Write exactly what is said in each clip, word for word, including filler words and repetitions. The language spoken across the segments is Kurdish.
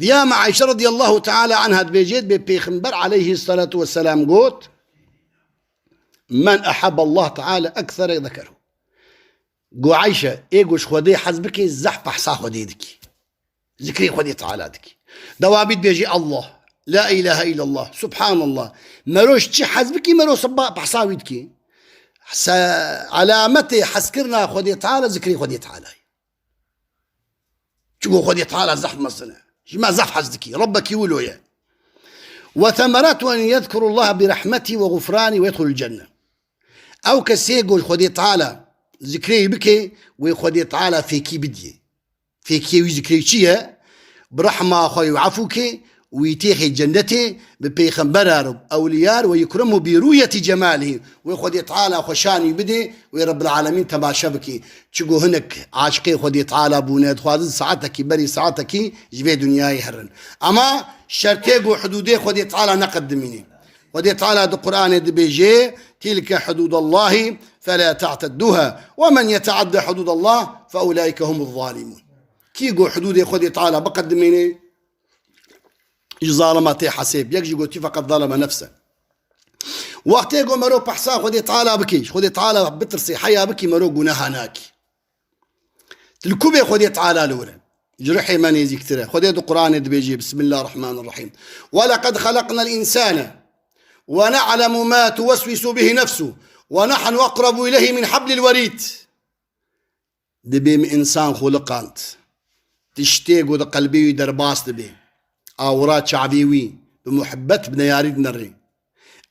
Diya me Ayşe radiyallahu teala anha dibêjê, dibê Pêxember aleyhissalatu vesselam got, "Men ahabba Allah teala ekthara zekeru." Go Ayşe, ê go ji Xwedê hez bike, zehf behsa Xwedê dike. Zikrê Xwedê Teala dike. Dewamî dibêjê Allah, la ilahe illallah, subhanallah. Mero ji çi hez bike, mero seba behsa wî dike. Se-, alametê hezkirina Xwedê Teala zikrê Xwedê Teala ye. Çunku Xwedê Teala zehf mezin e. Ji me zehf hez dikî. Rebbekî wilo ye. "Ve semeratu en yezkurullaha bi rahmetî ve gufranî ve yedhulul cenne." Ew kesê ku Xwedê Teala zikrê wî bike, wê Xwedê Teala fêkî bidiyê. Fêkiyê wî zikrê çi ye? Bi rehma xwe wî efû ke, wî têxê cennetê, bi pêxemberar û ewliyar ve yukremu bi ruyeti cemalî. Wê Xwedê Teala xweşanî bidê, wê Rebbil Alemîn temaşe bikî. Çigo hinek aşiqê Xwedê Teala bûne, dixwazin saetekî, berî saetekî ji vê dinyayê herin. Ama şertê ku hudûdê Xwedê Teala neqedimînê. Xwedê Teala di Qur'anê dibêje, "Tilke hududallahi fela ta'tedduha. Ve men yeteadde hududallah fe ulaike humuz zalimun." Kî ku hudûdê Xwedê Teala biqedimînê, ji zalima tê hesêb. Yek jî gotî, "Feqed zaleme nefse." Wextê ku mero behsa Xwedê Teala bikî, ji Xwedê Teala bitirsî, heya bikî, mero guneha nakî. Li ku bê Xwedê Teala li wir e? Ji ruhê me nêzîktir e. Xwedê di Qur'anê dibêje, Bismillahirrahmanirrahim. "Ve leqed xeleqnel insane ve ne'lemu ma tuweswisu bihi nefsu ve nahnu eqrebu ileyhi min hablil werîd." Dibê min însan xuliqand. Tiştê ku di qelbê wî derbas dibe. Awira çavê wî bi muhibbet, bi neyarî dinere.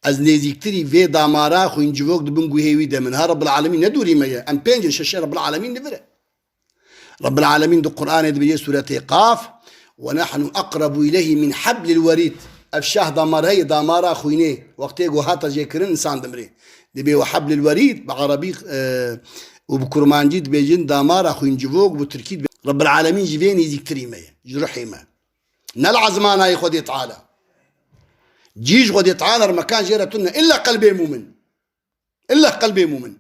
Ez nêzîktirî vê damara xwîncivok di bin guhê wî de min. Ha Rebbil Alemîn ne dûrî me ye. Em pênc in, şeş e, Rebbil Alemîn li vir e. Rebbil Alemîn di Qur'anê dibêje, Sûretê Qaf, "Ve nahnu eqrebu ileyhi min hablil werîd." Ev şah damar heye, damara xwînê. Wextê ku hate jêkirin, însan dimrê. Dibê "ve hablil werîd" bi erebî, e, û bi kurmancî dibêjin damara xwîncivok, bi tirkî dibê. Rebbil Alemîn ji vê nêzîktirî me ye, ji ruhê me. Ne li ezmanayê Xwedê Teala. Cî ji Xwedê Teala, mekan jê re tune. Îlla qelbê mûmin. Îlla qelbê mûmin.